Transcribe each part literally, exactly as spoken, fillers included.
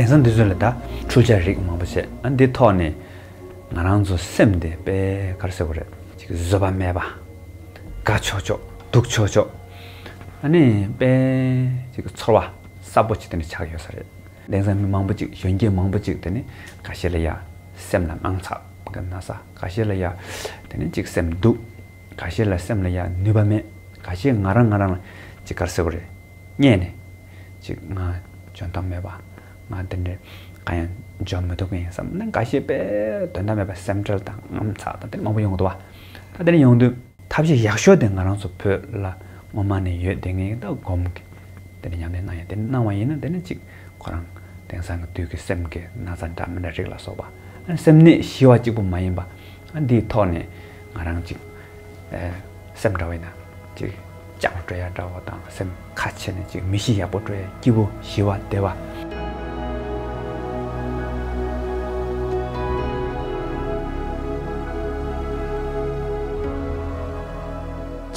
དེང་སང་འདི་ཚོ་ལ་ད་འཕྲུལ་ཆས་རིགས་མང་པོ་བྱས། ཨ་འདི་ཐོག་ནས་ང་རང་ཚོ་སེམས་དེ་དཔེ་ག་རེ་ཟེར་དགོས་རེད། ཅིག་བཟོད་པ་མེད་པ། དགའ་ཆོག་ཆོག་སྡུག་ཆོག་ཆོག་ཨ་ནི་དཔེ་ཅིག་ཚོར་བ་གསར་པོ་ཅིག་དེ་འདྲ་ཆགས་ཡོད་ས་རེད། དེང་སང་མི་མང་པོ་ཅིག་གཞོན་སྐྱེས་མང་པོ་ཅིག་དེ་ནི་འགའ་ཤས་ལ་ཡ་སེམས་ལ་དངངས་འཚབ་གི་ན་ཚ། འགའ་ཤས་ལ་ཡ་དེ་ནི་ཅིག་སེམས་སྡུག་འགའ་ཤས་ལ་སེམས་ལ་ཡ་ནུས་པ་མེད། འགའ་ཤས་ང་རང་ང་རང་ལ་ཅིག་ག་རེ་ཟེར་དགོས་རེད། བརྙས་ནས་ཅིག་ང་འཇོན་ཐང་མེད་པ། ང་དེ་འདྲ་གང་ཡང་འཇོན་མི་ཐུབ་མཁན་ཡིན་བསམ་ནས་འགའ་ཤས་དཔེ་དོན་དག་མེད་པ་སེམས་ཁྲལ་དང་དངངས་འཚབ་དང་དེ་མང་པོ་ཡོང་གི་འདུག་བ། ད་དེ་འདྲ་ཡོང་དུས་ཐབས་ཤེས་ཡག་ཤོས་དེ་ང་རང་ཚོ་བོད་ལ་སྔོན་མ་ནས་ཡོད་བསྡད་མཁན་ད་སྒོམ་གྱི་དེ་འདྲ་ཉམས་ལེན་གནང་ཡ་དེ་འདྲ་གནང་བ་ཡིན་ན་དེ་ནི་ཅིག་ཁོ་རང་དེང་སང་གི་དུས་ཀྱི་སེམས་ཀྱི་ན་ཚ་འདྲ་མི་འདྲ་རིགས་ལ་སོགས་པ། ཨ་ནི་སེམས་ནད་ཞི་བ་གཅིག་པུ་མ་ཡིན་པ། ཨ་འདིའི་ཐོག་ནས་ང་རང་ཅིག་ཨེ་སེམས་འདྲ་བ་ཡིན་ན་ཅིག་སྐྱོ་བོ་འགྲོ་ཡ་འདྲ་བོ་དང་སེམས་ཁ་ཕྱེ་ནས་ཅིག་མི་གཤིས་ཡག་པོ་འགྲོ་ཡ་སྐྱིད་པོ་ཞི་བ་བདེ་བ།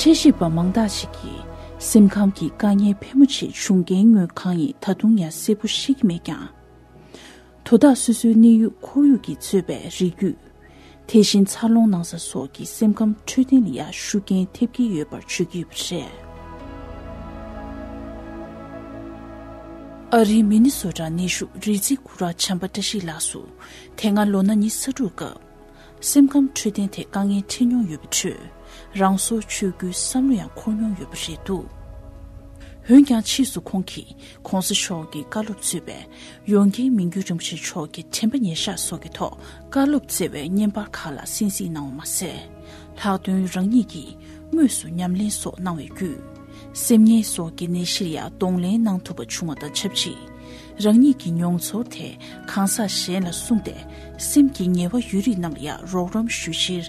དཔྱད་ཞིབ་པ་མང་དག་ཞིག་གིས་སེམས་ཁམས་ཀྱི་དཀའ་ངལ་ཕལ་མོ་ཆེ་བྱུང་རྐྱེན་དངོས་གང་ཡིན་ད་དུང་ཡང་གསལ་པོ་ཤེས་ཀྱི་མེད་ཀྱང་། དོ་བདག་སོ་སོའི་གནས་ཡུལ་ཁོར་ཡུག་གིས་གཙོས་པའི་རིགས་རྒྱུད། དེ་བཞིན་འཚར་ལོངས་གནང་ས་སོགས་ཀྱིས་སེམས་ཁམས་འཕྲོད་བསྟེན་ལ་ཡང་ཤུགས་རྐྱེན་ཐེབས་ཀྱི་ཡོད་པར་བརྗོད་ཀྱི་ཡོད་པ་རེད། ཨ་རིའི་མི་ནི་སོ་ཊ་གནས་བཞུགས་རི་རྩེ་གུ་ར་བྱམས་པ་བཀྲ་ཤིས་ལགས་སུ་དེ་སྔ་ལོ་ན་ཉི་ཤུ་རྩ་དྲུག་སྐབས། སེམས་ཁམས་འཕྲོད་བསྟེན་ཐད་དཀའ་ངལ་འཕྲད་མྱོང་ཡོད་པའི་ཁྲོད། རང་སྲོག་གཅོད་རྒྱུའི་བསམ་བློ་ཡང་འཁོར་མྱོང་ཡོད་པ་རེད་འདུག་འོན་ཀྱང་ཕྱིས་སུ་ཁོང་གིས་གོང་ས་མཆོག་གི་བཀའ་སློབ་གཙོས་པའི་ཡོངས་དགེ་མི་འགྱུར་རིན་པོ་ཆེ་མཆོག་གི་དྲན་པ་ཉེར་བཞག་སོགས་ཀྱི་ཐོག་བཀའ་སློབ་སྩལ་བའི་བརྙན་པར་ཁག་ལ་གསན་གཟིགས་གནང་བ་མ་ཟད། ལྷག་དོན་རང་ཉིད་ཀྱིས་དངོས་སུ་ཉམས་ལེན་སོགས་གནང་བའི་བརྒྱུད། སེམས་ངལ་སོགས་ཀྱི་ནད་གཞིར་ཡང་གདོང་ལེན་གནང་ཐུབ་པ་བྱུང་བ་དང་ཆབས་ཅིག་རང་ཉིད་ཀྱི་མྱོང་ཚོར་དེ་གང་ཟག་གཞན་ལ་གསུངས་ཏེ། སེམས་ཀྱི་ངལ་བ་ཡོད་རིགས་རྣམས་ལ་ཡང་རོགས་རམ་ཞུ་ཕྱིར།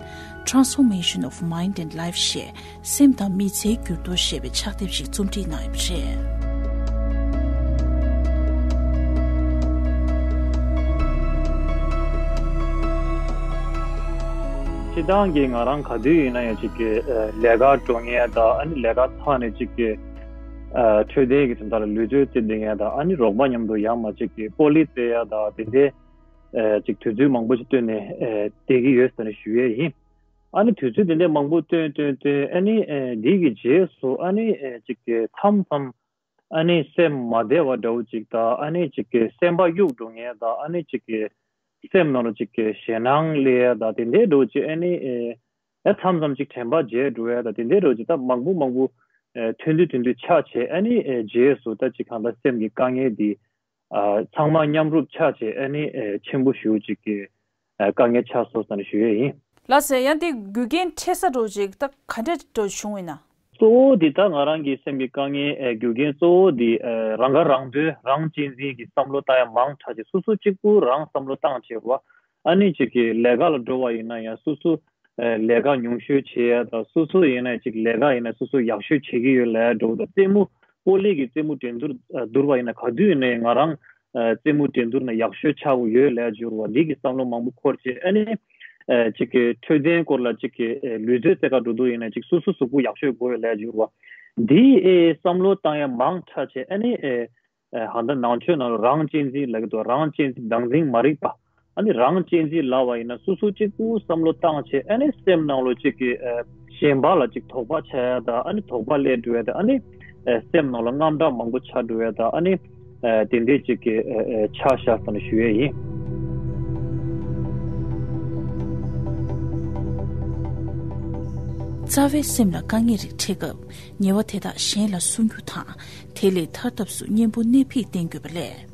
Transformation of Mind and Life ཞེས་སེམས་དང་མི་ཚེའི་འགྱུར་ལྡོག་ཞེས་པའི་ཕྱག་དེབ་ཞིག་རྩོམ་སྒྲིག་གནང་ཡོད་པ་རེད། སྤྱིར་བཏང་གི་ང་རང་ག་དུས་ཡིན་ན་ཡང་ཅིག་གི་ལས་ཀ་འགྲོ་མཁན་དང་ཨ་ནི་ལས་ཀ་ཚར་ནས་ཅིག་གི་འཕྲོད་བསྟེན་གྱི་དོན་དག་ལ་ལུས་རྩལ་རྩེད་བསྡད་མཁན་དང་ཨ་ནི་རོགས་པ་མཉམ་དུ་ཡང་མ་ཅིག་གི་སྤོ་ལོ་རྩེ་ཡ་དང་དེ་འདྲའི་ཅིག་དུས་ཚོད་མང་པོ་ཞིག་བཏོན་ནས་བསྡད་ཀྱི་ཡོད་ཟེར་ནས་ཞུ་ཡས་ཡིན། ཨ་ནི་དུས་ཚོད་དེ་འདྲའི་མང་པོ་བཏོན་བཏོན་བཏོན་ཨ་ནི་འདི་གི་རྗེས་སུ་ཨ་ནི་ཅིག་གི་མཚམས་མཚམས་ཨ་ནི་སེམས་མ་བདེ་བ་འདྲ་བོ་ཅིག་དང་ཨ་ནི་ཅིག་གི་སེམས་པ་གཡུག་འགྲོ་མཁན་དང་ཨ་ནི་ཅིག་གི་སེམས་ནང་ལ་ཅིག་གི་ཞེད་སྣང་སླེབས་ཡ་དང་དེ་འདྲའི་འདྲ་བོ་ཅིག་ཨ་ནི་ཨེ་མཚམས་མཚམས་ཅིག་དྲན་པ་བརྗེད་འགྲོ་ཡ་དང་དེ་འདྲའི་འདྲ་བོ་ཅིག་ད་མང་པོ་མང་པོ་ཨེ་ཐོན་དུས་ཐོན་དུས་ཆགས་བྱས་ཨ་ནི་ཨེ་རྗེས་སུ་ད་ཅིག་གང་ལྟར་སེམས་ཀྱི་དཀའ་ངལ་འདི་ཨ་ཚང་མ་མཉམ་རུབ་ཆགས་བྱས་ཨ་ནི་ཨེ་ཆེན་པོ་ཞེ་པོ་ཅིག་གི་ཨ་དཀའ་ངལ་ཆགས་སོང་ཟེར་ནས་ཞུ་ཡས་ཡིན། ལགས་སེ། ཡང་དེ་རྒྱུ་རྐྱེན་འཕྲད་ས་འདྲ་བོ་ཅིག་ད་ག་འདྲ་འདྲ་བོ་བྱུང་བ་ཡིན་ན། གཙོ་བོ་འདི་ད་ང་རང་གི་སེམས་ཀྱི་དཀའ་ངལ་ཨེ་རྒྱུ་རྐྱེན་གཙོ་བོ་འདི་ཨེ་རང་དགའ་རང་འདོད་རང་གཅེས་འཛིན་གྱི་བསམ་བློ་བཏང་ཡ་མང་དྲགས་ཅིག་སོ་སོ་གཅིག་པུ་རང་བསམ་བློ་བཏང་བྱས་པ། ཨ་ནི་ཅིག་གི་ལས་ཀ་ལ་འགྲོ་བ་ཡིན་ན་ཡང་སོ་སོ་ཨེ་ལས་ཀ་ཉུང་ཤོས་བྱེད་ཡ་དང་སོ་སོ་ཡིན་ན་ཅིག་ལས་ཀ་ཡིན་ན་སོ་སོ་ཡག་ཤོས་བྱེད་ཀྱི་ཡོད་ལབ་ཡ་འདྲ་བོ་དང་རྩེད་མོ་སྤོ་ལོ་གི་རྩེད་མོ་འགྲན་བསྡུར་ཨེ་བསྡུར་བ་ཡིན་ན་ག་དུས་ཡིན་ནའི་ང་རང་ཨེ་རྩེད་མོ་འགྲན་བསྡུར་ན་ཡག་ཤོས་ཆགས་ཀྱི་ཡོད་ལབ་ཡ་འདྲ་བོ་འདི་གི་བསམ་བློ་མང་པོ་འཁོར་བྱས་ཨ་ནི་ཨེ་ཅིག་གི་འཕྲོད་བསྟེན་སྐོར་ལ་ཅིག་གི་ཨེ་ལུས་རྩལ་རྩེད་ག་འགྲོ་དུས་ཡིན་ན་ཅིག་སོ་སོ་གཟུགས་པོ་ཡག་ཤོས་དགོས་ཡོད་ལབ་ཡ་འདྲ་བོ་འདི་ཨེ་བསམ་བློ་བཏང་ཡ་མང་དྲགས་བྱས་ཨ་ནི་ཨེ། ཨེ་ཧ་ད་ནང་ཆོས་ནང་ལ་རང་གཅེས་འཛིན་ལབ་ཀྱི་འདུག་རང་གཅེས་འཛིན་བདག་འཛིན་མ་རིག་པ། ཨ་ནི་རང་གཅེས་འཛིན་ལབ་པ་ཡིན་ན་སོ་སོ་གཅིག་པུ་བསམ་བློ་བཏང་བྱས་ཨ་ནི་སེམས་ནང་ལ་གཅིག་གི་ཨེ་གཞན་པ་ལ་གཅིག་དོགས་པ་ཆགས་ཡ་དང་ཨ་ནི་དོགས་པ་སླེབས་འགྲོ་ཡ་དང་ཨ་ནི་ཨེ་སེམས་ནང་ལ་དངངས་སྐྲག་མང་པོ་ཆགས་འགྲོ་ཡ་དང་ཨ་ནི་ཨེ་དེ་འདྲས་གཅིག་གི་ཨེ་ཨེ་ཆགས་བཞག་ཙམ་ཞུ་ཡས་ཡིན། རྩ་བའི་སེམས་ལ་དཀའ་ངལ་རིགས་འཕྲད་སྐབས་ཉེས་པ་དེ་དག་གཞན་ལ་གསུང་རྒྱུ་དང་དེ་ལས་ཐར་ཐབས་སུ་གཉེན་པོ་གནད་ཕིགས་བསྟེན་དགོས་པ་ལས།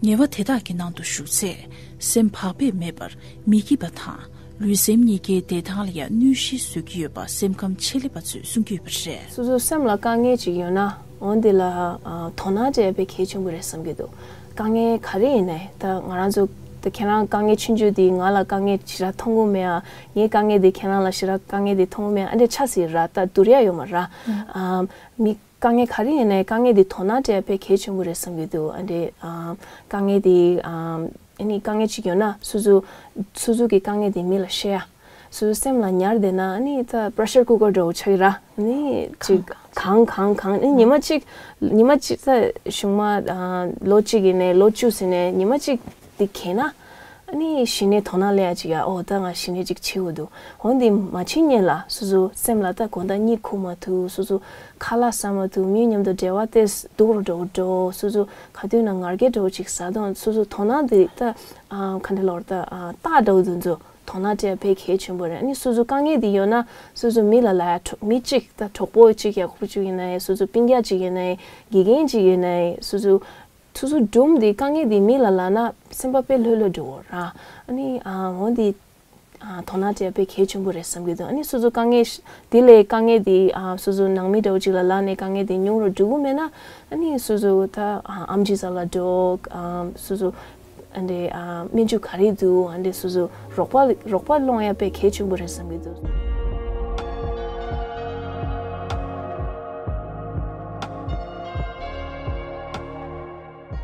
ཉེས་པ་དེ་དག་གི་ནང་དུ་ཞུགས་ཚེ་སེམས་བག་ཕེབས་མེད་པར་མི་སྐྱིད་པ་དང་ལུས་སེམས་གཉིས་ཀའི་བདེ་ཐང་ལ་ཡང་གནོད་གཞི་བཟོ་གི་ཡོད་པ་སེམས་ཁམས་ཆེད་ལས་པ་ཚོས་གསུང་གི་ཡོད་པ་རེད། སོ་སོའི་སེམས་ལ་དཀའ་ངལ་ཅིག་ཡོད་ན་འོ་འདི་ལ་ཨ་དོ་སྣང་སྤྲད་དཔེ་གལ་ཆེན་པོ་རེད་བསམ་གྱི་འདུག་དཀའ་ངལ་ག་རེ་ཡིན་ནའི་ད་ང་རང་ཚོ་ད་ཁྱེད་རང་དཀའ་ངལ་ཆུང་ཆུང་འདི་ང་ལ་དཀའ་ངལ་ཞེ་དྲག་མཐོང་གི་མེད་ཨ། ངའི་དཀའ་ངལ་འདི་ཁྱེད་རང་ལ་ཞེ་དྲག་དཀའ་ངལ་འདི་མཐོང་གི་མེད་ཨ་འདྲ་ཆགས་སྲིད་ར། ད་བསྡུར་ཡ་ཡོད་མ་ར། ཨ་མི་དཀའ་ངལ་ག་རེ་ཡིན་ནའི་དཀའ་ངལ་འདི་དོ་སྣང་སྤྲད་དཔེ་གལ་ཆེན་པོ་རེད་བསམ་གྱི་འདུག་ཨ་འདྲ་ཨ་དཀའ་ངལ་འདི་ཨ་ཨ་ནི་དཀའ་ངལ་ཅིག་ཡོད་ན་སོ་སོ་སོ་སོ་གི་དཀའ་ངལ་འདི་མི་ལ་བཤད་ཡ། སོ་སོའི་སེམས་ལ་ཉར་བསྡད་ན་ཨ་ནི་ད་པྲེ་ཤར་ཀུ་ཀར་འདྲ་བོ་ཆགས་ཀྱི་ར། ཨ་ནི་ཅིག་གང་གང་གང་ཨ་ནི་ཉི་མ་གཅིག་ཉི་མ་གཅིག་ད་གཞུག་མ་ཨ་ལོ་གཅིག་ཡིན་ནའི་ལོ་བཅུ་ཟིན་ནའི་ཉི་མ་གཅིག་དེ་གས་ན། ཨ་ནི་གཞི་ནས་དོ་སྣང་སླེབས་ཡ་ཅིག་ཡ། ཨོ་ད་ང་གཞི་ནས་ཅིག་བྱེད་དགོས་འདུག་འོ་འདི་མ་བྱེད་སྔོན་ལ་སོ་སོ་སེམས་ལ་ད་དགོང་དག་གཉིད་ཁུག་མ་ཐུབ། སོ་སོ་ཁ་ལག་ཟ་མ་ཐུབ། མི་མཉམ་དུ་འབྲེལ་བ་དེ་སྡུག་རུ་འགྲོ་འགྲོ། སོ་སོ་ག་དུས་ན་ངར་སྐད་འདྲ་བོ་ཅིག་ཟ་དང་། སོ་སོ་དོ་སྣང་དེ་ད་ཨ་ག་འདྲ་ལབ་དགོས་རེད། ད་ཨ་རྟགས་འདྲ་བོ་དེ་ཚོ་དོ་སྣང་སྤྲད་ཡ་དཔེ་གལ་ཆེན་པོ་རེད། ཨ་ནི་སོ་སོ་དཀའ་ངལ་དེ་ཡོད་ན་སོ་སོ་མི་ལ་ལབ་ཡ། གྲོགས་མི་གཅིག་ད་གྲོགས་པོ་གཅིག་ཡ་ཁུག་གཅིག་ཡིན་ནའི། སོ་སོ་སྤུན་ཀྱག་གཅིག་ཡིན་ནའི། དགེ་རྒན་གཅིག་ཡིན་ནའི། སོ་སོ་སོ་སོ་སྒྲུང་དེ་དཀའ་ངལ་དེ་མི་ལ་ལབ་ན་སེམས་པ་དཔེ་ལྷོད་ལྷོད་འགྲོ་གི་རེད། ཨ་ནི་ཨ་འོ་འདི་ཨ་དོ་སྣང་སྤྲད་ཡ་དཔེ་གལ་ཆེན་པོ་རེད་བསམ་གྱི་འདུག་ཨ་ནི་སོ་སོ་དཀའ་ངལ་ཤ་དེ་ལས་དཀའ་ངལ་དེ་ཨ་སོ་སོ་ནང་མི་འདྲ་བོ་ཅིག་ལ་ལབ་ནས་དཀའ་ངལ་དེ་ཉུང་རུ་འགྲོ་གི་མེད་ན། ཨ་ནི་སོ་སོ་ད་ཨ་ཨེམ་ཆི་རྩ་ལ་འགྲོ། ཨ་སོ་སོ་ཨ་འདྲེ་ཨ་སྨན་བཅོས་ག་རེ་འདུག་ཨ་འདྲེ་སོ་སོ་རོགས་པ་རོགས་པ་སློང་ཡ་དཔེ་གལ་ཆེན་པོ་རེད་བསམ་གྱི་འདུག་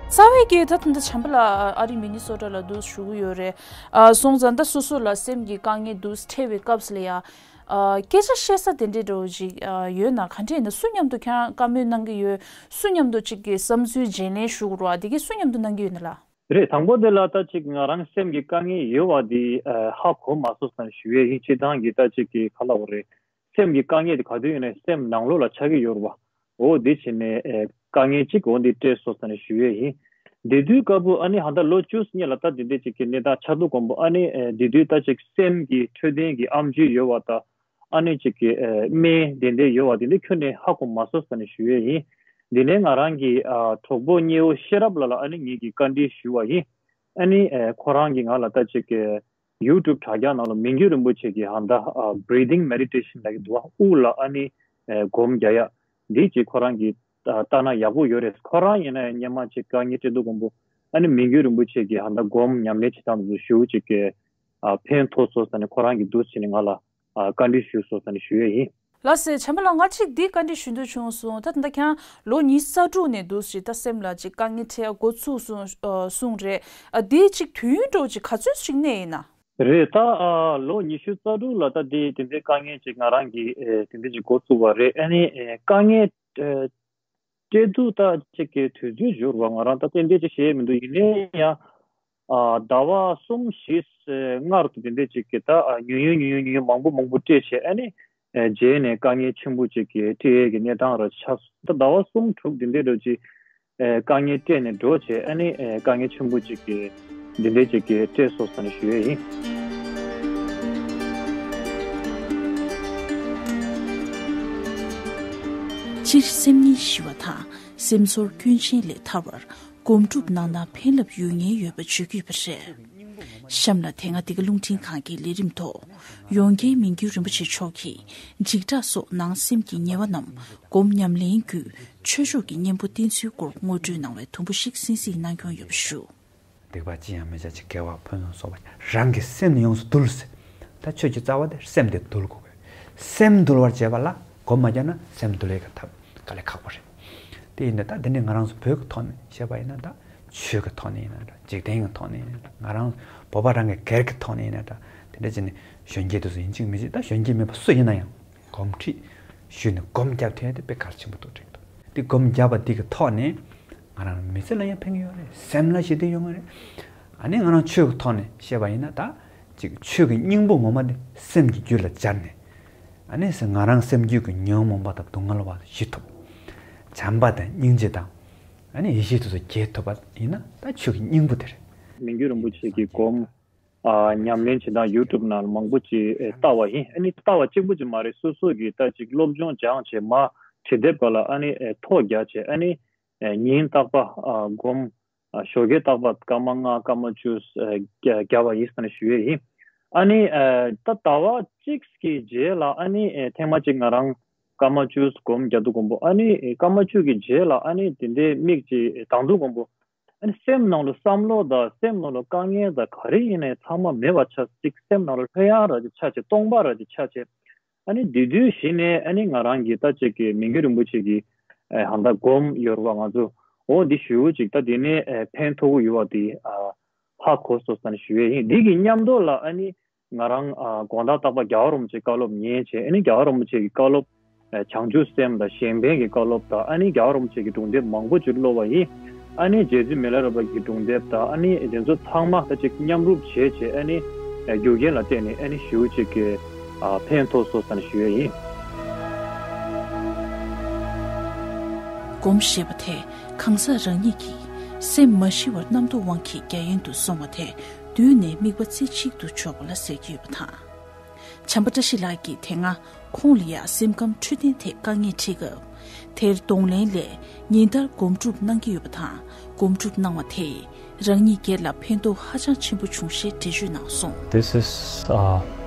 རྩ་བའི་གི་ད་ད་ལྟ་བྱམས་པ་ལགས་ཨ་རི་མི་ནི་སོ་ཊ་ལ་འདུག་བཞུགས་ཡོད་རེད། ཨ་སོང་ཙང་ད་སོ་སོ་ལ་སེམས་ཀྱི་དཀའ་ངལ་འདུག་འཕྲད་པའི་སྐབས་ལ་ཡ། ཨ་སྐད་ཆ་བཤད་ས་དེ་འདྲའི་འདྲ་བོ་ཞིག་ཨ་ཡོད་ན་ག་འདྲས་ཡིན་ན། སུ་མཉམ་དུ་ཁྱེད་རང་བཀའ་མོལ་གནང་གི་ཡོད། སུ་མཉམ་དུ་གཅིག་གི་བསམ་ཚུལ་བརྗེ་ལེན་ཞུ་དགོས་རེད་བ། དེ་གས་སུ་མཉམ་དུ་གནང་གི་ཡོད་ན་ལགས། རེད། དང་པོ་དེ་ལ་ད་ཅིག་ང་རང་སེམས་ཀྱི་དཀའ་ངལ་ཡོད་པ་དེ་ཨ་ཧ་གོ་མ་སོང་ཙང་ཞུ་ཡས་ཡིན། སྤྱིར་བཏང་གི་ད་ཅིག་གི་ག་ལབ་དགོས་རེད། སེམས་ཀྱི་དཀའ་ངལ་དེ་ག་དུས་ཡིན་ནའི་སེམས་ནང་ལོགས་ལ་ཆགས་ཀྱི་ཡོད་རེད་བ། འོ་དེ་བྱས་ནས་ཨེ་དཀའ་ངལ་གཅིག་འོ་འདི་སྤྲད་སོང་ཙང་ཞུ་ཡས་ཡིན། དེ་དུས་སྐབས་སུ་ཨ་ནི་ཧ་ད་ལོ་བཅུ་སྔོན་ལ་ད་དེ་འདྲས་ཅིག་གི་གནས་སྟངས་ཆགས་དུས་དགོངས་པ་ཨ་ནི་ཨེ་དེ་དུས་ད་ཅིག་སེམས་ཀྱི་འཕྲོད་བསྟེན་གྱི་ཨེམ་ཆི་ཡོད་པ་དང་། ཨ་ནི་ཅིག་གི་ཨེ་སྨན་དེ་འདྲས་ཡོད་པ་དེ་འདྲས་ཁྱོན་ནས་ཧ་གོ་མ་སོང་ཙང་ཞུ་ཡས་ཡིན། དེ་ནས་ང་རང་གི་ཨ་གྲོགས་པོ་གཉེན་པོ་ཤེས་རབ་ལགས་ལ་ཨ་ནི་ངེད་ཀྱིས་བཀའ་འདྲི་ཞུས་པ་ཡིན། ཨ་ནི་ཨེ་ཁོ་རང་གིས་ང་ལ་ད་ཅིག་གི་ཡུ་ཊུབ་དྲ་རྒྱ་ནང་ལ་མི་འགྱུར་རིན་པོ་ཆེ་གི་ཧ་ད་ཨ་breathing meditation་ལབ་ཀྱི་འདུག་བ། དབུགས་ལ་ཨ་ནི་ཨེ་སྒོམ་རྒྱག་ཡ་འདི་ཅིག་ཁོ་རང་གིས་ཨ་ལྟ་ན་ཡག་པོ་ཡོད་རེད། ཁོ་རང་ཡིན་ན་ཡང་སྔོན་མ་ཅིག་དཀའ་ངལ་འཕྲད་དུས་དགོངས་པ་ཨ་ནི་མི་འགྱུར་རིན་པོ་ཆེ་གི་ཧ་ད་སྒོམ་ཉམས་ལེན་བྱེད་སྟངས་དེ་ཚོ་ཞེ་པོ་ཅིག་གི་ཨ་ཕན་ཐོགས་སོང་ཙང་ནི་ཁོ་རང་གིས་འདུག་བྱས་ནས་ང་ལ་ཨ་བཀའ་འདྲི་ཞུས་སོང་ཙང་ནི་ཞུ་ཡས་ཡིན། ལགས་སེ། བྱམས་པ་ལགས། ང་གཅིག་འདི་བཀའ་འདྲི་ཞུ་འདོད་བྱུང་སོང་། ད་ད་ལྟ་ཁྱེད་རང་ལོ་ཉི་ཤུ་རྩ་དྲུག་ནས་འདུག་སེ་ད་སེམས་ལ་ཅིག་དཀའ་ངལ་འཕྲད་ཡ་འགོ་ཚུགས་སོང་ཨ་གསུངས་རེད། ཨ་འདི་ཅིག་དུས་ཡུན་འདྲ་བོ་ཅིག་ག་ཚོད་ཅིག་གནས་ཡིན་ན། རེད། ད་ཨ་ལོ་ཉི་ཤུ་རྩ་དྲུག་ལ་ད་དེ་དེ་འདྲའི་དཀའ་ངལ་ཅིག་ང་རང་གིས་ཨེ་དེ་འདྲ་ཅིག་འགོ་བཙུགས་པ་རེད། ཨ་ནི་ཨེ་དཀའ་ངལ་ཨེ་འཕྲད་དུས་ད་ཅིག་གི་དུས་ཚོད་འགྱུར་བ་ང་རང་ད་ཏན་ཏན་ཅིག་ཤེས་མི་འདུག་ཡིན་ནའི་ཡང་ཨ་ཟླ་བ་གསུམ་བཞི་སྔར་དུ་དེ་འདྲས་ཅིག་གི་ད་ཨ་ཉུང་ཉུང་ཉུང་ཉུང་ཉུང་ཉུང་མང་པོ་མང་པོ་སྤྲད་བྱས། ཨ་ནི་ཨེ་རྗེས་ནས་དཀའ་ངལ་ཆེན་པོ་ཅིག་གི་འཕྲད་ཡས་ཀྱི་གནས་སྟངས་ར་ཆགས་སོང་། ད་ཟླ་བ་གསུམ་དྲུག་དེ་འདྲས་འདྲ་ཅིག་ཨེ་དཀའ་ངལ་སྤྲད་ནས་འགྲོ་བྱས། ཨ་ནི་ཨེ་དཀའ་ངལ་ཆེན་པོ་ཅིག་གི་འདི་འདྲས་ཅིག་གི་སྤྲད་སོང་ཙང་ནི་ཞུ་ཡས་ཡིན། སྤྱིར་སེམས་ཉིད་ཞི་བ་དང་སེམས་ཚོར་སྐྱོན་ཅན་ལས་ཐར་བར་སྒོམ་སྒྲུབ་གནང་ན་ཕན་རླབས་ཡོད་ངེས་ཡོད་པ་བརྗོད་ཀྱི་ཡོད་པ་རེད། གཤམ་ལ་དེ་སྔ་འདི་ག་རླུང་འཕྲིན་ཁང་གི་ལས་རིམ་ཐོག་ཡོངས་དགེ་མི་འགྱུར་རིན་པོ་ཆེ་མཆོག་གིས་འཇིགས་སྐྲག་སོགས་ནང་སེམས་ཀྱི་ཉེས་པ་རྣམས་སྒོམ་ཉམས་ལེན་བརྒྱུད་ཆོས་མཆོག་གི་གཉེན་པོ་བསྟེན་ཚུལ་སྐོར་ངོ་སྤྲོད་གནང་བའི་དུམ་བུ་ཞིག་གསན་གཟིགས་གནང་སྐྱོང་ཡོད་པ་ཞུ། སྡིག་པ་ཅི་ཡང་མི་བྱ་ཞིང་། དགེ་བ་ཕུན་སུམ་ཚོགས་པར། རང་གི་སེམས་ནི་ཡོངས་སུ་འདུལ་ཟེར། ད་ཆོས་ཀྱི་རྩ་བ་དེ་སེམས་དེ་འདུལ་དགོས་པས། སེམས་འདུལ་བར་བྱེད་པ་ལ་སྒོམ་མ་བརྒྱབ་ན་སེམས་འདུལ་ཡས་ཀྱི་ཐབས་དཀའ་ལས་ཁག་པོ་རེད། དེ་ཡིན་ན་ད་འདི་ནི་ང་རང་ཚོ་བོད་ཀྱི་ཐོག་ནས་བཤད་པ་ཡིན་ན། ད་ཆོས་ཀྱི་ཐོག་ནས་ཡིན་ན་འདྲ། འཇིག་རྟེན་གྱི་ཐོག་ནས་ཡིན་ན་འདྲ། ང་རང་བོད་པ་རང་གི་སྒེར་གྱི་ཐོག་ནས་ཡིན་ན་འདྲ། དེ་འདྲ་བྱས་ནས་གཞོན་སྐྱེས་དེ་ཚོ་ཡིན་གཅིག་མིན་གཅིག་ད་གཞོན་སྐྱེས་མིན་པ་སུ་ཡིན་ན་ཡང་གོམས་འདྲིས་ཞུས་ནས་སྒོམ་རྒྱབ་ཐུབ་ཡ་དེ་དཔེ་གལ་ཆེན་པོ་འདུག་དྲན་འདུག་དེ་སྒོམ་རྒྱབ་པ་འདི་གི་ཐོག་ནས་ང་རང་མི་ཚེ་ལ་ཡང་ཕན་གྱི་ཡོད་རེད། སེམས་ལ་ཞི་བདེ་ཡོང་གི་རེད། ཨ་ནི་ང་རང་ཆོས་ཀྱི་ཐོག་ནས་བཤད་པ་ཡིན་ན། ད་ཅིག་ཆོས་ཀྱི་སྙིང་པོ་ངོ་མ་དེ་སེམས་ཀྱི་རྒྱུད་ལ་སྦྱར་ནས། ཨ་ནི་ང་རང་སེམས་རྒྱུད་ཀྱི་ཉོན་མོངས་པ་དང་སྡུག་བསྔལ་བ་ཞི་ཐུབ། བྱམས་པ་དང་སྙིང་རྗེ་དང་། ཨ་ནི་ཡེ་ཤེས་དེ་ཚོ་རྒྱས་ཐུབ་པ་ཡིན་ན་ད་ཆོས་ཀྱི་སྙིང་པོ་དེ་རེད། མི་འགྱུར་རིན་པོ་ཆེ་གི་སྒོམ། ཨ་ཉམས་ལེན་བྱེད་སྟངས་ཡུ་ཊུབ་ནང་ལ་མང་པོ་ཅིག་ཨེ་ལྟ་བ་ཡིན། ཨ་ནི་ལྟ་བ་གཅིག་པུ་ཅིག་མ་རེད། སོ་སོ་གིས་ད་ཅིག་སློབ་སྦྱོང་སྦྱངས་བྱས་མར་བྲིས་དེབ་སྒང་ལ་ཨ་ནི་ཨེ་ཐོ་རྒྱག་བྱས། ཨ་ནི་ཨེ་ཉིན་རྟག་པར་ཨ་སྒོམ། ཨ་ཞོགས་ཀས་རྟག་པར་སྐར་མ་ལྔ་སྐར་མ་བཅུ་ཨེ་རྒྱ་རྒྱག་པ་ཡིན་ཟེར་ནས་ཞུ་ཡས་ཡིན། ཨ་ནི་ཨེ་ད་ཟླ་བ་གཅིག་གི་རྗེས་ལ་ཨ་ནི་ཨེ་ཐེངས་མ་གཅིག་ང་རང་སྐར་མ་བཅུ་སྒོམ་རྒྱག་དུས་དགོངས་པ། ཨ་ནི་ཨེ་སྐར་མ་བཅུ་གི་རྗེས་ལ་ཨ་ནི་དེ་འདྲའི་མིག་ཅིག་གདངས་དུས་དགོངས་པ། ཨ་ནི་སེམས་ནང་ལ་བསམ་བློ་དང་སེམས་ནང་ལ་དཀའ་ངལ་དང་ག་རེ་ཡིན་ནའི་ཚང་མ་མེད་པ་ཆགས་ཅིག་སེམས་ནང་ལ་ལྷོད་ཡངས་ར་ཅིག་ཆགས་བྱས། སྟོང་པ་ར་ཅིག་ཆགས་བྱས། ཨ་ནི་དེ་དུས་གཞི་ནས་ཨ་ནི་ང་རང་གིས་ད་ཅིག་གི་མི་འགྱུར་རིན་པོ་ཆེ་གི་ཨེ་ཧ་ད་སྒོམ་ཡོད་རེད་བ་ང་ཚོ། འོ་འདི་ཞུ་ཅིག་ད་དེ་ནས་ཨེ་ཕན་ཐོགས་ཀྱི་ཡོད་བ་དེ་ཨ་ཧ་གོ་སོང་ཟེར་ནས་ཞུ་ཡས་ཡིན། འདི་གི་མཉམ་དུ་ལ་ཨ་ནི་ ང་རང་ཨ་དགོང་དག་རྟག་པར་རྒྱལ་བ་རིན་པོ་ཆེའི་བཀའ་སློབ་ཉན་བྱས། ཨ་ནི་རྒྱལ་བ་རིན་པོ་ཆེ་གི་བཀའ་སློབ་ཨ་བྱང་ཆུབ་སེམས་དང་གཞན་ཕན་གྱི་བཀའ་སློབ་དང་། ཨ་ནི་རྒྱལ་བ་རིན་པོ་ཆེ་གི་སྒྲུང་དེབ་མང་པོ་ཅིག་ཀློག་པ་ཡིན། ཨ་ནི་རྗེ་བཙུན་མི་ལ་རས་པ་གི་སྒྲུང་དེབ་དང་། ཨ་ནི་དེ་ཚོ་ཚང་མ་ད་ཅིག་མཉམ་རུབ་བྱས་བྱས། ཨ་ནི་ཨ་རྒྱུ་རྐྱེན་ལ་བརྟེན་ནས་ཨ་ནི་ཞེ་པོ་ཅིག་གི་ཨ་ཕན་ཐོགས་སོང་ཟེར་ནས་ཞུ་ཡས་ཡིན། སྒོམ་ཞེས་པ་དེ་གང་ཟག་རང་ཉིད་ཀྱིས་སེམས་མ་ཞི་བར་རྣམ་རྟོག་དབང་གིས་རྒྱ་ཡན་དུ་སོང་བ་དེ། བསྡུས་ནས་དམིགས་པ་རྩེ་གཅིག་ཏུ་འཇོག་པ་ལ་ཟེར་གྱི་ཡོད་པ་དང་། བྱམས་པ་བཀྲ་ཤིས་ལགས་ཀྱིས་དེ་སྔ་ཁོང་ལ་ཡང་སེམས་ཁམས་འཕྲོད་བསྟེན་ཐད་དཀའ་ངལ་འཕྲད་སྐབས། དེར་གདོང་ལེན་སླད་ཉིན་ལྟར་སྒོམ་སྒྲུབ་གནང་གི་ཡོད་པ་དང་། སྒོམ་སྒྲུབ་གནང་བ་དེས་རང་ཉིད་སྒེར་ལ་ཕན་ཐོགས་ཧ་ཅང་ཆེན་པོ་བྱུང་ཞེས་འགྲེལ་བརྗོད་གནང་སོང་། This is uh,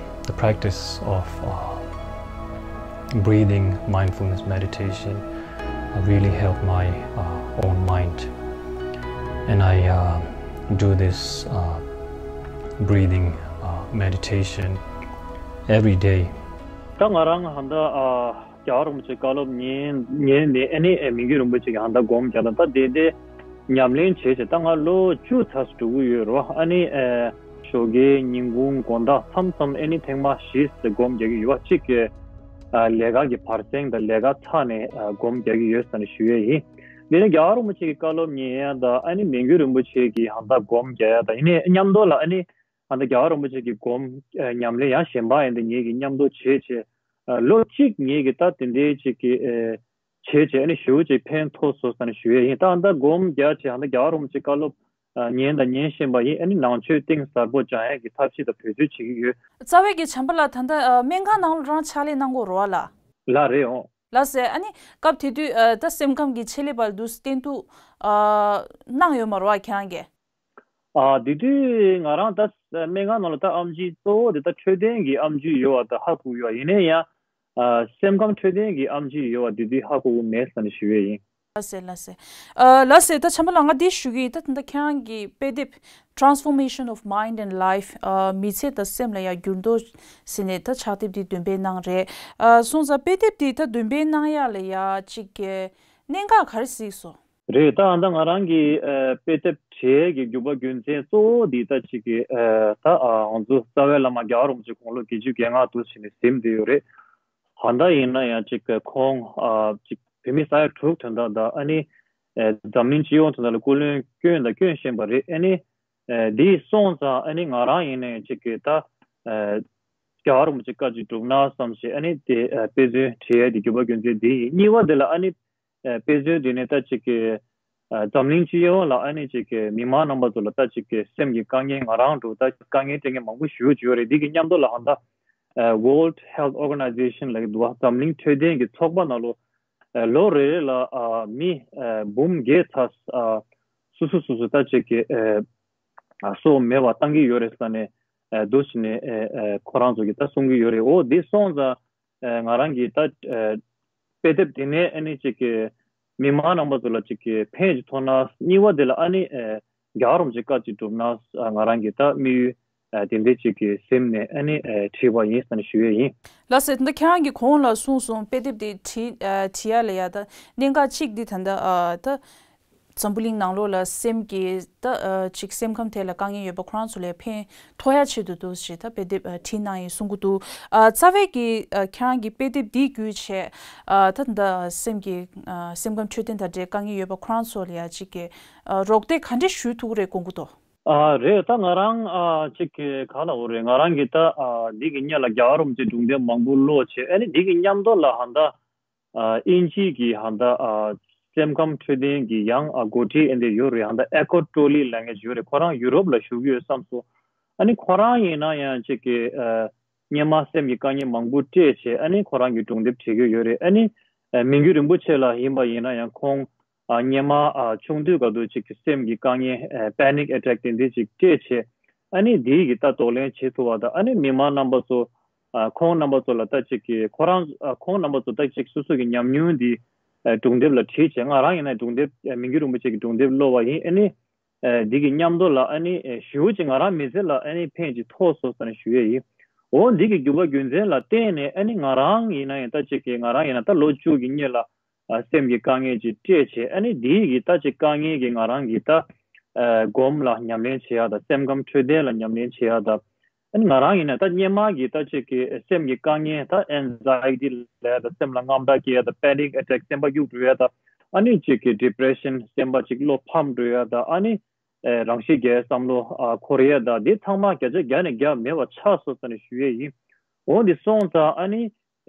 the practice of uh, breathing mindfulness meditation uh, really helped my uh, own mind. And I uh, do this uh, breathing uh, meditation every day. ད་ང་རང་ཧ་ད་ཨ་རྒྱལ་བ་རིན་པོ་ཆེ་བཀའ་སློབ་ཉན་ཉན་ནས། ཨ་ནི་ཨེ་མི་འགྱུར་རིན་པོ་ཆེ་གི་ཧ་ད་སྒོམ་རྒྱག་ད། ད་དེ་དེ་ཉམས་ལེན་བྱས་བྱས་ད་ང་ལོ་བཅུ་ཚར་འགྲོ་གི་ཡོད་རེད་བ། ཨ་ནི་ཨེ་ཞོགས་ཀའི་ཉིན་གུང་དགོང་དག་མཚམས་མཚམས་ཨ་ནི་ཐེངས་མ་བཞི་ཙམ་སྒོམ་རྒྱག་གི་ཡོད་བ། གཅིག་གི་ཨ་ལས་ཀ་གི་བར་གསེང་དང་ལས་ཀ་ཚར་ནས་ཨ་སྒོམ་རྒྱག་གི་ཡོད་ཟེར་ནས་ཞུ་ཡས་ཡིན། དེ་ནས་རྒྱལ་བ་རིན་པོ་ཆེ་གི་བཀའ་སློབ་ཉན་ཡ་དང་། ཨ་ནི་མི་འགྱུར་རིན་པོ་ཆེ་གི་ཧ་ད་སྒོམ་རྒྱག་ཡ་དང་། ཡིན་ནའི་མཉམ་དུ་ལ་ཨ་ནི་ཨ་ད་རྒྱལ་བ་རིན་པོ་ཆེ་གི་སྒོམ་ཨ་ཉམས་ལེན་ཡང་གཞན་པ་ཡིན་ཏེ་ངེད་ཀྱིས་མཉམ་དུ་བྱས་བྱས། ཨ་ལོ་གཅིག་ངེད་ཀྱིས་ད་དེ་འདྲའི་ཅིག་གི་ཨ་བྱས་བྱས། ཨ་ནི་ཞེ་པོ་ཅིག་ཕན་ཐོགས་སོང་ཟེར་ནས་ཞུ་ཡས་ཡིན། ད་ཨ་ད་སྒོམ་རྒྱག་བྱས་ཨ་ད་རྒྱལ་བ་རིན་པོ་ཆེ་བཀའ་སློབ་ཨ་ཉན་དང་ཉན་བཞིན་པ་ཡིན། ཨ་ནི་ནང་ཆོས་གཏིང་ཟབ་པོ་སྦྱང་ཡས་ཀྱི་ཐབས་ཤེས་དང་འབད་རྩོལ་བྱེད་ཀྱི་ཡོད། རྩ་བའི་གི་བྱམས་པ་ལགས་ད་ལྟ་ཨ་སྨན་ཁང་ནང་ལ་རང་ཕྱག་ལས་གནང་གི་ཡོད་རེད་བ་ལགས། ལགས་རེད་འོང་། ལགས་སེ། ཨ་ནི་སྐབས་དེ་དུས་ཨ་ད་སེམས་ཁམས་ཀྱི་ཆེད་ལས་པ་ལ་འདུག་སེ་བསྟེན་གཏུག་ཨ་གནང་ཡོད་མ་རེད་བ་ཁྱེད་རང་གིས། ཨ་དེ་དུས་ང་རང་ད་སྨན་ཁང་ནང་ལ་ད་ཨེམ་ཆི་གཙོ་བོ་དེ་ད་འཕྲོད་བསྟེན་གྱི་ཨེམ་ཆི་ཡོད་བ་ད་ཧ་གོ་ཡོད། ཡིན་ན་ཡང་ཨ་སེམས་ཁམས་འཕྲོད་བསྟེན་གྱི་ཨེམ་ཆི་ཡོད་བ་དེ་དུས་ཧ་གོ་གི་མེད་ཟེར་ནས་ཞུ་ཡས་ཡིན། ལགས་སེ་ལགས་སེ། ཨ་ལགས་སེ། ད་བྱམས་པ་ལགས་ང་འདི་ཞུ་གི་ཡིན། ད་ད་ལྟ་ཁྱེད་རང་གི་དཔེ་དེབ་Transformation of Mind and Life ཨ་མི་ཚེ་དང་སེམས་ལ་ཡང་འགྱུར་ལྡོག་ཟེར་ནས་ད་ཕྱག་དེབ་འདི་འདོན་སྤེལ་གནང་རེད། ཨ་སོང་ཙང་དཔེ་དེབ་འདི་ད་འདོན་སྤེལ་གནང་ཡག་ལ་ཡ་ཅིག་གི་གནད་འགག་ག་རེ་གཟིགས་སོང་། རེད། ད་ཨ་ད་ང་རང་གི་ཨ་དཔེ་དེབ་བྲིས་ཀྱི་རྒྱུ་བ་རྒྱུ་མཚན་གཙོ་བོ་འདི་ད་ཅིག་གི་ཨ་ད་ཨ་ང་ཚོ་རྩ་བའི་བླ་མ་རྒྱལ་བ་རིན་པོ་ཆེ་དགུང་ལོ་བརྒྱད་ཅུ་གྱ་ལྔ་འདུག་ཟེར་ནས་གཟིམས་བསྡད་ཡོད་རེད། ད་ལྟ་ཡིན་ན་ཡང་ཅིག་གི་ཁོང་ཨ་ཅིག་བོད་མི་ས་ཡ་དྲུག་དོན་དག་དང་། ཨ་ནི་ཨ་འཛམ་གླིང་སྤྱི་ཡོངས་དོན་དག་ལ་སྐུ་ལས་བསྐྱོན་དང་སྐྱོན་བཞིན་པ་རེད། ཨ་ནི་ཨ་འདི་སོང་ཙང་ཨ་ནི་ང་རང་ཡིན་ན་ཡང་ཅིག་གི་ད་ཨ་རྒྱལ་བ་རིན་པོ་ཆེ་བཀའ་ཅིག་སྒྲུབ་ན་བསམ་བྱས། ཨ་ནི་དེ་ཨ་དཔེ་མཚོན་བྲིས་ཡས་དེ་རྒྱུ་བ་རྒྱུ་མཚན་འདི་ཡིན། གཉིས་པ་དེ་ལ་ཨ་ནི་ཨ་དཔེ་མཚོན་དེ་ནི་ད་ཅིག་གི་ཨ་འཛམ་གླིང་སྤྱི་ཡོངས་ལ་ཨ་ནི་ཅིག་གི་མི་མང་རྣམ་པ་ཚོ་ལ་ད་ཅིག་གི་སེམས་ཀྱི་དཀའ་ངལ་ང་རང་འདྲ་ད་དཀའ་ངལ་སྤྲད་མཁན་མང་པོ་ཞེ་པོ་ཅིག་ཡོད་རེད། འདི་གི་མཉམ་དུ་ལ་ཧ་ད་ཨ་World Health Organization ལབ་ཀྱི་འདུག་བ། འཛམ་གླིང་འཕྲོད་བསྟེན་གྱི་ཚོགས་པ་ནང་ལོ་ཨ་ལོ་རེ་རེ་ལ་ཨ་མི་ཨ་འབུམ་བརྒྱད་ཚ་ཨ་སོ་སོ་སོ་སོ་ད་ཅིག་གི་ཨ་ཨ་སྲོག་མེད་པ་བཏང་གི་ཡོད་རེད་ཟེར་ནས་ཨ་འདུག་བྱས་ནས་ཨ་ཨ་ཁོ་རང་ཚོ་གིས་ད་གསུང་གི་ཡོད་རེད། འོ་འདི་སོང་ཙང་ཨ་ང་རང་གིས་ད་ཨ་དཔེ་དེབ་དེ་ནས་ཨ་ནི་ཅིག་གི་མི་མང་རྣམ་པ་ཚོ་ལ་ཅིག་གི་ཕན་ཅིག་ཐོགས་ན། གཉིས་པ་དེ་ལ་ཨ་ནི་ཨ་རྒྱལ་བ་རིན་པོ་ཆེ་བཀའ་ཅིག་སྒྲུབ་ན་ཨ་ང་རང་གིས་ད་དམིགས་ཡུལ་ཨ་དེ་འདྲ་ཅིག་གི་སེམས་ནས་ཨ་ནི་ཨ་བྲིས་པ་ཡིན་ཟེར་ནས་ཞུ་ཡས་ཡིན། ལགས་སེ། ད་ལྟ་ཁྱེད་རང་གིས་གོང་ལ་གསུངས་སོང་། དཔེ་དེབ་དེ་བྲིས་ཨ་བྲིས་ཡ་ལ་ཡ་ད་གནད་འགག་གཅིག་འདི་ད་ལྟ་ཨ་ད་འཛམ་བུ་གླིང་ནང་ལོགས་ལ་སེམས་ཀྱི་ད་ཨ་ཅིག་སེམས་ཁམས་ཐད་ལ་དཀའ་ངལ་ཡོད་པ་ཁོ་རང་ཚོ་ལ་ཕན་ཐོགས་ཡ་ཆེད་དུ་འདུག་ཅེས་ད་དཔེ་དེབ་ཨ་བྲིས་གནང་ཡིན་གསུང་གི་འདུག་ཨ་རྩ་བའི་གི་ཨ་ཁྱེད་རང་གི་དཔེ་དེབ་འདི་བརྒྱུད་བྱས་ཨ་ད་ད་སེམས་ཀྱི་ཨ་སེམས་ཁམས་འཕྲོད་བསྟེན་དང་འབྲེལ་དཀའ་ངལ་ཡོད་པ་ཁོ་རང་ཚོ་ལ་ཡ་ཅིག་གི་ཨ་རོགས་འདེགས་ག་འདྲས་ཞུ་ཐུབ་ཀྱི་རེད་དགོངས་ཀྱི་འདུག་ཨ་རེད། ད་ང་རང་ཨ་ཅིག་གི་ག་ལ་འོ་རེད། ང་རང་གི་ད་ཨ་འདི་གི་སྔོན་ལ་རྒྱལ་བ་རིན་པོ་ཆེའི་སྒྲུང་དེབ་མང་པོ་ཀློག་བྱས། ཨ་ནི་འདི་གི་མཉམ་དུ་ལ་ཧ་ད་ཨ་དབྱིན་ཇི་གི་ཧ་ད་ཨ་སེམས་ཁམས་འཕྲོད་བསྟེན་གྱི་ཡང་ཨ་འགོ་ཁྲིད་ཨེ་འདི་ཡོད་རེད། ཧ་ད་ཨེ་ཀོར་ཊོ་ལི་ལབ་མཁན་ཅིག་ཡོད་རེད། ཁོ་རང་ཡུ་རོབ་ལ་བཞུགས་ཡོད་བསམ་སོང་། ཨ་ནི་ཁོ་རང་ཡིན་ན་ཡང་ཅིག་གི་ཨ་སྔོན་མ་སེམས་ཀྱི་དཀའ་ངལ་མང་པོ་སྤྲད་བྱས། ཨ་ནི་ཁོ་རང་གི་སྒྲུང་དེབ་བྲིས་ཀྱི་ཡོད་རེད། ཨ་ནི་ཨ་མི་འགྱུར་རིན་པོ་ཆེ་ལགས་ཡིན་པ་ཡིན་ན་ཡང་ཁོང་ཨ་སྔོན་མ་ཨ་ཆུང་དུས་སྐབས་དུ་ཅིག་གི་སེམས་ཀྱི་དཀའ་ངལ་ཨ་panic attack དེ་འདྲ་ཅིག་སྤྲད་བྱས། ཨ་ནི་འདི་གི་ད་གདོང་ལེན་བྱེད་ཐུབ་པ་དང་། ཨ་ནི་མི་མང་རྣམ་པ་ཚོ་ཨ་ཁོང་རྣམ་པ་ཚོ་ལ་ད་ཅིག་གི་ཁོ་རང་ཨ་ཁོང་རྣམ་པ་ཚོ་ད་ཅིག་སོ་སོ་གི་ཉམས་མྱོང་འདི་ཨ་སྒྲུང་དེབ་ལ་བྲིས་བྱས། ང་རང་ཡིན་ན་སྒྲུང་དེབ་ཨ་མི་འགྱུར་རིན་པོ་ཆེ་གི་སྒྲུང་དེབ་ཀློག་པ་ཡིན། ཨ་ནི་ཨ་འདི་གི་མཉམ་དུ་ལ་ཨ་ནི་ཨ་ཞེ་པོ་ཅིག་ང་རང་མི་ཚེ་ལ་ཨ་ནི་ཕན་ཅིག་ཐོགས་སོང་ཟེར་ནས་ཞུ་ཡས་ཡིན། འོ་འདི་གི་རྒྱུ་བ་རྒྱུ་མཚན་ལ་བརྟེན་ནས་ཨ་ནི་ང་རང་ཡིན་ན་ཡང་ད་ཅིག་གི་ང་རང་ཡིན་ན་ད་ལོ་བཅུ་གི་སྔོན་ལ་ཨ་སེམས་ཀྱི་དཀའ་ངལ་ཅིག་སྤྲད་བྱས། ཨ་ནི་འདི་གི་ད་ཅིག་དཀའ་ངལ་གྱིས་ང་རང་གི་ད་ཨ་སྒོམ་ལ་ཉམས་ལེན་བྱེད་ཡག་དང་། སེམས་ཁམས་འཕྲོད་བསྟེན་ལ་ཉམས་ལེན་བྱེད་ཡག་དང་ ཨ་ནི་ང་རང་ཡིན་ན་ད་སྔོན་མ་གི་ད་ཅིག་གི་སེམས་ཀྱི་དཀའ་ངལ་ད་ཨེན་ཛའི་ཊི་ལབ་ཡ་ད་སེམས་ལ་དངངས་སྐྲག་སྐྱེ་ཡ་ད་པེ་ནིག་ཨེ་ཊེག་སེམས་པ་གཡུག་འགྲོ་ཡ་ད་ཨ་ནི་ཅིག་གི་ཌི་པི་རེ་ཤན་སེམས་པ་ཅིག་བློ་ཕམ་འགྲོ་ཡ་ད་ཨ་ནི་ཨེ་རང་ཤི་རྒྱག་བསམ་བློ་ཨ་འཁོར་ཡ་ད་འདི་ཚང་མ་བརྒྱ་ཆ་བརྒྱ་ནས་བརྒྱ་མེད་པ་ཆགས་སོང་ཟེར་ནས་ཞུ་ཡས་ཡིན། འོ་འདི་སོང་ཙང་ཨ་ནི་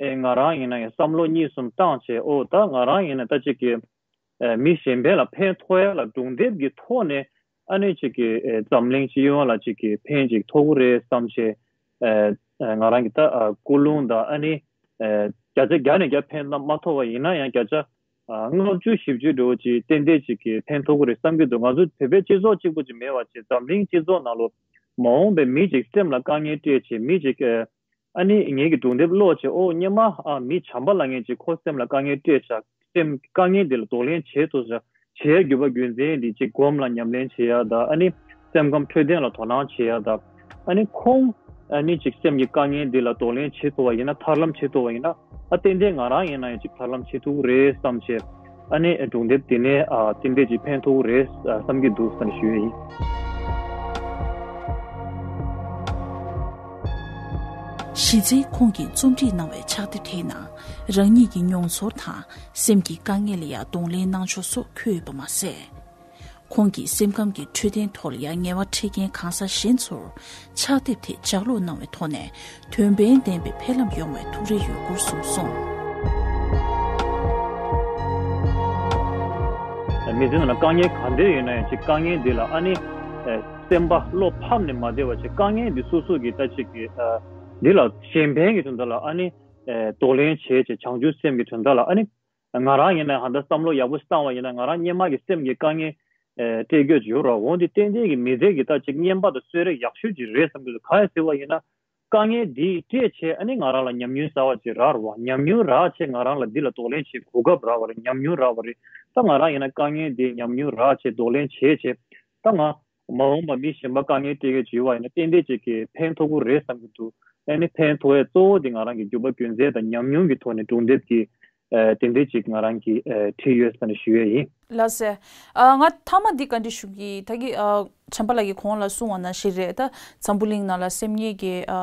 ཨེ་ང་རང་ཡིན་ན་ཡང་བསམ་བློ་གཉིས་གསུམ་བཏང་བྱས་ཨོ་ད་ང་རང་ཡིན་ན་ད་ཅིག་གི་ཨེ་མི་གཞན་ཕན་ལ་ཕན་ཐོགས་ཡ་ལ་སྒྲུང་དེབ་ཀྱི་ཐོག་ནས་ཨ་ནི་ཅིག་གི་ཨེ་འཛམ་གླིང་སྤྱི་ཡོངས་ལ་ཅིག་གི་ཕན་ཅིག་ཐོགས་ཀྱི་རེད་བསམ་བྱས་ཨེ་ཨེ་ང་རང་གི་ད་ཨ་ཀུན་སློང་དང་ཨ་ནི་ཨེ་བརྒྱ་ཆ་བརྒྱ་ནས་བརྒྱ་ཕན་མ་ཐོགས་པ་ཡིན་ན་ཡང་བརྒྱ་ཆ་ཨ་ལྔ་བཅུ་བཞི་བཅུ་འགྲོ་ཅིག་ཏན་ཏན་ཅིག་གི་ཕན་ཐོགས་ཀྱི་རེད་བསམ་གྱི་འདུག་ང་ཚོ་བོད་པའི་སྤྱི་ཚོགས་གཅིག་པུ་ཅིག་མེད་པ་ཅིག་འཛམ་གླིང་སྤྱི་ཚོགས་ནང་ལོ་མ་འོངས་པའི་མི་ཅིག་སེམས་ལ་དཀའ་ངལ་སྤྲད་ཅིག་མི་ཅིག་ཨེ་ཨ་ནི་ངེད་ཀྱི་སྒྲུང་དེབ་ཀློག་བྱས་ཨོ་སྔོན་མ་ཨ་མི་བྱམས་པ་ལབ་མཁན་ཅིག་ཁོ་སེམས་ལ་དཀའ་ངལ་སྤྲད་བཞག་སེམས་དཀའ་ངལ་འདི་ལ་གདོང་ལེན་བྱེད་ཐུབ་བཞག་བྱེད་ཡ་རྒྱུ་བ་རྒྱུ་མཚན་འདི་ཅིག་སྒོམ་ལ་ཉམས་ལེན་བྱེད་ཡ་ད་ཨ་ནི་སེམས་ཁམས་འཕྲོད་བསྟེན་ལ་དོ་སྣང་བྱེད་ཡ་ད་ཨ་ནི་ཁོང་ཨ་ནི་ཅིག་སེམས་ཀྱི་དཀའ་ངལ་འདི་ལ་གདོང་ལེན་བྱེད་ཐུབ་པ་ཡིན་ན་ཐར་ལམ་བྱེད་ཐུབ་པ་ཡིན་ན་ཨ་ཏན་ཏན་ང་རང་ཡིན་ན་ཡང་ཅིག་ཐར་ལམ་བྱེད་ཐུབ་ཀྱི་རེད་བསམ་བྱས། ཨ་ནི་སྒྲུང་དེབ་དེ་ནས་ཨ་ཏན་ཏན་ཅིག་ཕན་ཐོགས་རེད་བསམ་གྱི་འདུག་ཟེར་ནས་ཞུ་ཡ་ཡིན། གཞི་རྩའི་ཁོང་གིས་རྩོམ་སྒྲིག་གནང་བའི་ཕྱག་དེབ་དེའི་ནང་རང་ཉིད་ཀྱི་མྱོང་ཚོར་དང་སེམས་ཀྱི་དཀའ་ངལ་ལ་ཡང་གདོང་ལེན་གནང་ཕྱོགས་སོགས་འཁོད་ཡོད་པ་མ་ཟད། ཁོང་གིས་སེམས་ཁམས་ཀྱི་འཕྲོད་བསྟེན་ཐོག་ལ་ཡང་ངལ་བ་འཕྲད་མཁན་གང་ཟག་གཞན་ཚོར་ཕྱག་དེབ་དེ་ལྗགས་ཀློག་གནང་བའི་ཐོག་ནས་དོན་ཕན་ལྡན་པའི་ཕེབས་ལམ་ཡོང་བའི་ཐུགས་རེ་ཡོད་སྐོར་གསུངས་སོང་། མི་ཚེ་ནང་ལ་དཀའ་ངལ་ག་འདྲ་ཡོད་ན་ཡང་ཅིག་དཀའ་ངལ་འདི་ལ་ཨ་ནི་སེམས་པ་བློ་ཕམ་ནས་མ་བསྡད་པ་ཅིག་དཀའ་ངལ་འདི་སོ་སོ་གི་ད་ཅིག་གི་འདི་ལ་གཞན་ཕན་གྱི་དོན་དག་ལ་ཨ་ནི་གདོང་ལེན་བྱེད་ཅིག་བྱང་ཆུབ་སེམས་ཀྱི་དོན་དག་ལ་ཨ་ནི་ང་རང་ཡིན་ན་ཧ་ད་བསམ་བློ་ཡག་པོ་བཏང་བ་ཡིན་ན་ང་རང་སྔོན་མ་གི་སེམས་ཀྱི་དཀའ་ངལ་ཨེ་སྤྲད་རྒྱུ་ཡོད་ར། འོན་ཏེ་ཏན་ཏན་གྱི་མི་ཚེ་གི་ད་ཅིག་བརྙན་པ་དང་གསོལ་རས་ཡག་ཤོས་ཅིག་རེད་བསམ་གྱི་འདུག་གང་ཡིན་ཟེར་བ་ཡིན་ན་དཀའ་ངལ་འདི་སྤྲད་བྱས་ཨ་ནི་ང་རང་ལ་ཉམས་མྱོང་གསར་བ་ཅིག་རག་ར་བ། ཉམས་མྱོང་རག་བྱས་ང་རང་ལ་འདི་ལ་གདོང་ལེན་བྱེད་གོ་སྐབས་རག་བ་རེད། ཉམས་མྱོང་རག་བ་རེད། ད་ང་རང་ཡིན་ན་དཀའ་ངལ་འདི་ཉམས་མྱོང་རག་བྱས་གདོང་ལེན་བྱས་བྱས་ད་ང་མ་འོངས་པ་མི་གཞན་པ་དཀའ་ངལ་སྤྲད་མཁན་ཅིག་ཡོད་པ་ཡིན་ན་ཏན་ཏན་ཅིག་གི་ཕན་ཐོགས་ཀྱི་རེད་བསམ་གྱི་འདུག་ཨ་ནི་ཕན་ཐོགས་ཡས་གཙོ་བོ་དེ་ང་རང་གི་རྒྱུ་བ་རྒྱུ་མཚན་དང་ཉམས་མྱོང་གི་ཐོག་ནས་སྒྲུང་དེབ་ཀྱི་ཨ་དེ་འདྲས་ཅིག་ང་རང་གིས་ཨ་བྲིས་ཡོད་ཟེར་ནས་ཞུ་ཡས་ཡིན། ལགས་སེ། ཨ་ང་མཐའ་མ་འདི་བཀའ་འདྲི་ཞུ་གི་ད་གི་ཨ་བྱམས་པ་ལགས་ཀྱིས་གོང་ལ་གསུངས་པ་ནང་བཞིན་རེད། ད་འཛམ་བུ་གླིང་ནང་ལ་སེམས་ཉིད་ཀྱི་ཨ་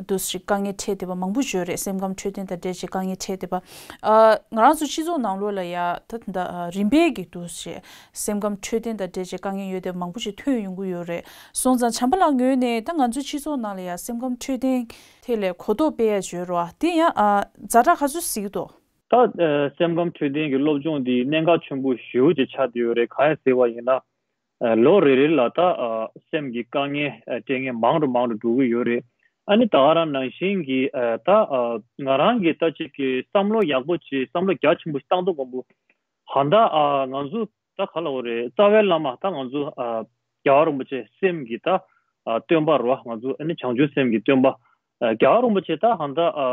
འདུ་ཤེས་དཀའ་ངལ་འཕྲད་བསྡད་པ་མང་པོ་ཡོད་རེད། སེམས་ཁམས་འཕྲོད་བསྟེན་དང་འབྲེལ་བྱས་དཀའ་ངལ་འཕྲད་བསྡད་པ། ཨ་ང་རང་ཚོ་སྤྱི་ཚོགས་ནང་ལོགས་ལ་ཡ་ད་ད་ཨ་རིམ་པས་ཀྱི་འདུ་ཤེས་སེམས་ཁམས་འཕྲོད་བསྟེན་དང་འབྲེལ་བྱས་དཀའ་ངལ་ཡོད་བསྡད་པ་མང་པོ་ཞིག་ཐོན་ཡོང་གི་ཡོད་རེད། སོང་ཙང་བྱམས་པ་ལགས་ངོས་ནས་ད་ང་ཚོའི་སྤྱི་ཚོགས་ནང་ལ་ཡ་སེམས་ཁམས་འཕྲོད་བསྟེན་ཐད་ལ་གོ་རྟོགས་སྤེལ་ཡ་ཡོད་རེད་བ། དེ་ཡང་ཨ་ཛ་དྲག་ག་ཚོད་གཟིགས་འདུག་ད་ཨ་སེམས་ཁམས་འཕྲོད་བསྟེན་གྱི་སློབ་སྦྱོང་འདི་གནད་འགག་ཆེན་པོ་ཞེ་པོ་ཅིག་ཆགས་བསྡད་ཡོད་རེད། གང་ཡིན་ཟེར་བ་ཡིན་ན་ཨ་ལོ་རེ་རེ་ལ་ད་ཨ་སེམས་ཀྱི་དཀའ་ངལ་ཨ་སྤྲད་མཁན་མང་རུ་མང་རུ་འགྲོ་གི་ཡོད་རེད། ཨ་ནི་ད་ག་རང་ནང་བཞིན་གྱི་ཨ་ད་ཨ་ང་རང་གི་ད་ཅིག་གི་བསམ་བློ་ཡག་པོ་ཅིག་བསམ་བློ་རྒྱ་ཆེན་པོ་ཞིག་བཏང་དུས་གོང་པོ་ཧ་ད་ཨ་ང་ཚོ་ད་ག་ལ་འོ་རེད། རྩ་བའི་བླ་མ་ད་ང་ཚོ་ཨ་རྒྱལ་བ་རིན་པོ་ཆེ་སེམས་ཀྱི་ད་ཨ་སྟོན་པ་རེད་བ། ང་ཚོ་ཨ་ནི་བྱང་ཆུབ་སེམས་ཀྱི་སྟོན་པ་ཨ་རྒྱལ་བ་རིན་པོ་ཆེ་ད་ཧ་ད་ཨ་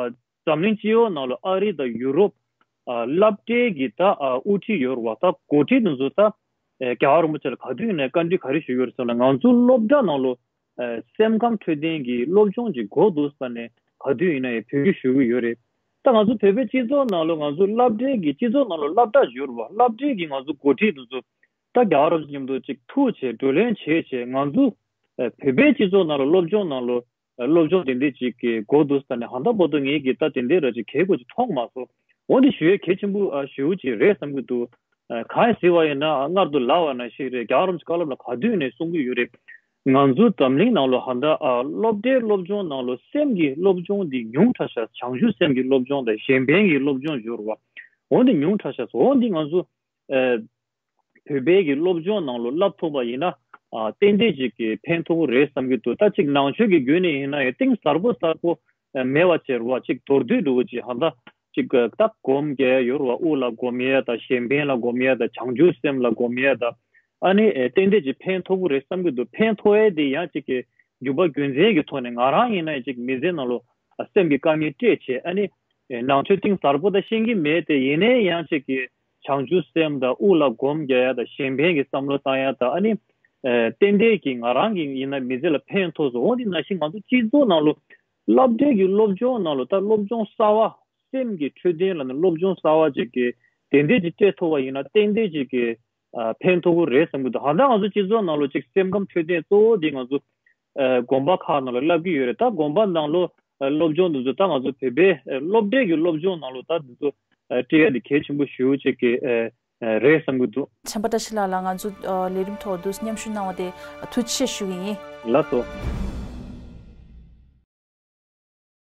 འཛམ་གླིང་སྤྱི་ཡོངས་ནང་ལ་ཨ་རི་དང་ཡུ་རོབ་ཨ་སློབ་གྲྭའི་གི་ད་ཨ་དབུ་ཁྲིད་ཡོད་རེད་བ། ད་འགོ་ཁྲིད་དེ་ཚོ་ད་ཨ་རྒྱལ་བ་རིན་པོ་ཆེ་ལ་ག་དུས་ཡིན་ནའི་བཀའ་འདྲི་ག་རེ་ཞུ་གི་ཡོད་རེད་ཟེར་ན་ང་ཚོ་སློབ་གྲྭ་ནང་ལོ་ཨ་སེམས་ཁམས་འཕྲོད་བསྟེན་གྱི་སློབ་སྦྱོང་ཅིག་དགོས་འདུག་ཟེར་ནས་ག་དུས་ཡིན་ནའི་འབོད་སྐུལ་ཞུ་གི་ཡོད་རེད། ད་ང་ཚོ་བོད་པའི་སྤྱི་ཚོགས་ནང་ལོ་ང་ཚོ་སློབ་གྲྭའི་གི་སྤྱི་ཚོགས་ནང་ལོ་སློབ་གྲྭ་ཡོད་རེད་བ། སློབ་གྲྭའི་གི་ང་ཚོ་འགོ་ཁྲིད་དེ་ཚོ་ད་རྒྱལ་བ་རིན་པོ་ཆེ་མཉམ་དུ་ཅིག་ཐུག་བྱས་བགྲོ་གླེང་བྱས་བྱས་ང་ཚོ་ཨ་བོད་པའི་སྤྱི་ཚོགས་ནང་ལ་སློབ་སྦྱོང་ནང་ལ་ཨ་སློབ་སྦྱོང་དེ་འདྲས་ཅིག་གི་དགོས་འདུག་ཟེར་ནས་ཧ་ད་བར་དུ་ངེད་ཀྱིས་ད་དེ་འདྲས་ར་ཅིག་གལ་དགོས་ཅིག་མཐོང་མ་སོང་། འོ་འདི་ཞུ་ཡས་གལ་ཆེན་པོ་ཨ་ཞེ་པོ་ཅིག་རེད་བསམ་གྱི་འདུག་ཨ་གང་ཡིན་ཟེར་བ་ཡིན་ན་ཨ་སྔར་དུ་ལབ་པ་ནང་བཞིན་རེད། རྒྱལ་བ་རིན་པོ་ཆེ་བཀའ་སློབ་ལ་ག་དུས་ནས་གསུང་གི་ཡོད་རེད། ང་ཚོ་འཛམ་གླིང་ནང་ལོ་ཧ་ད་ཨ་སློབ་གྲྭའི་སློབ་སྦྱོང་ནང་ལོ་སེམས་ཀྱི་སློབ་སྦྱོང་འདི་ཉུང་དྲགས་ཤག་བྱང་ཆུབ་སེམས་ཀྱི་སློབ་སྦྱོང་དང་གཞན་ཕན་གྱི་སློབ་སྦྱོང་ཡོད་རེད་བ། འོ་འདི་ཉུང་དྲགས་ཤག་འོ་འདི་ང་ཚོ་ཨ་བོད་པའི་གི་སློབ་སྦྱོང་ནང་ལོ་བསླབ་ཐུབ་པ་ཡིན་ན་ཨ་ཏན་ཏན་ཅིག་གི་ཕན་ཐོགས་རེད་བསམ་གྱི་འདུག་ད་ཅིག་ནང་ཆོས་ཀྱི་བརྒྱུད་ནས་ཡིན་ན་ཡང་གཏིང་ཟབ་པོ་ཟབ་པོ་ཨ་མེད་པ་བྱས་རེད་བ། ཅིག་མདོར་བསྡུས་འདྲ་བོ་ཅིག་ཧ་ད་ཅིག་ད་སྒོམ་རྒྱག་ཡ་ཡོད་རེད་བ། དབུགས་ལ་སྒོམ་ཡ་ད་གཞན་ཕན་ལ་སྒོམ་ཡ་ད་བྱང་ཆུབ་སེམས་ལ་སྒོམ་ཡ་ད་ཨ་ནི་ཨ་ཏན་ཏན་ཅིག་ཕན་ཐོགས་རེད་བསམ་གྱི་འདུག་ཕན་ཐོགས་ཡ་དེ་ཡང་ཅིག་གི་རྒྱུ་བ་རྒྱུ་མཚན་གྱི་ཐོག་ནས་ང་རང་ཡིན་ན་ཡང་ཅིག་མི་ཚེ་ནང་ལོ་ཨ་སེམས་ཀྱི་དཀའ་ངལ་སྤྲད་བྱས་ཨ་ནི་ཨེ་ནང་ཆོས་གཏིང་ཟབ་པོ་ད་ཤེས་ཀྱི་མེད་དེ་ཡིན་ནའི་ཡང་ཅིག་གི་བྱང་ཆུབ་སེམས་དང་དབུགས་ལ་སྒོམ་རྒྱག་ཡ་དང་གཞན་ཕན་གྱི་བསམ་བློ་བཏང་ཡ་དང་ཨ་ནི་ཨེ་ཏན་ཏན་གྱི་ང་རང་གི་ཡིན་ན་མི་ཚེ་ལ་ཕན་ཐོགས་སོང་། འོ་འདི་ནང་བཞིན་ང་ཚོ་སྤྱི་ཚོགས་ནང་ལོ་སློབ་གྲྭའི་གི་སློབ་སྦྱོང་ནང་ལོ་ད་སློབ་སྦྱོང་གསར་བ་སེམས་ཀྱི་འཕྲོད་བསྟེན་ལ་ནི་སློབ་སྦྱོང་གསར་བ་ཅིག་གི་དེ་འདྲས་ཅིག་སྤྲད་ཐུབ་པ་ཡིན་ན་ཏན་ཏན་ཅིག་གི་ཨ་ཕན་ཐོགས་ཀྱི་རེད་བསམ་གྱི་འདུག་ཧ་ད་ང་ཚོ་སྤྱི་ཚོགས་ནང་ལོ་ཅིག་སེམས་ཁམས་འཕྲོད་བསྟེན་གཙོ་བོ་དེ་ང་ཚོ་ ཨ་དགོན་པ་ཁག་ནང་ལ་བསླབ་ཀྱི་ཡོད་རེད། ད་དགོན་པ་ནང་ལོ་ཨ་སློབ་སྦྱོང་འདི་ཚོ་ད་ང་ཚོ་བོད་པའི་ཨ་སློབ་གྲྭའི་གི་སློབ་སྦྱོང་ནང་ལོ་ད་འདི་ཚོ་ཨ་སྤྲད་ཡ་དེ་གལ་ཆེན་པོ་ཞེ་པོ་ཅིག་གི་ཨ་ཨ་རེད་བསམ་གྱི་འདུག། ཆམ་པ་བཀྲ་ཤིས་ལགས་ལ་ང་ཚོ་ཨ་ལས་རིམ་ཐོག་ཏུ་མཉམ་ཞུགས་གནང་བ་དེ་ཐུགས་རྗེ་ཆེ་ཞུ་གི་ཡིན། ལགས་སོ།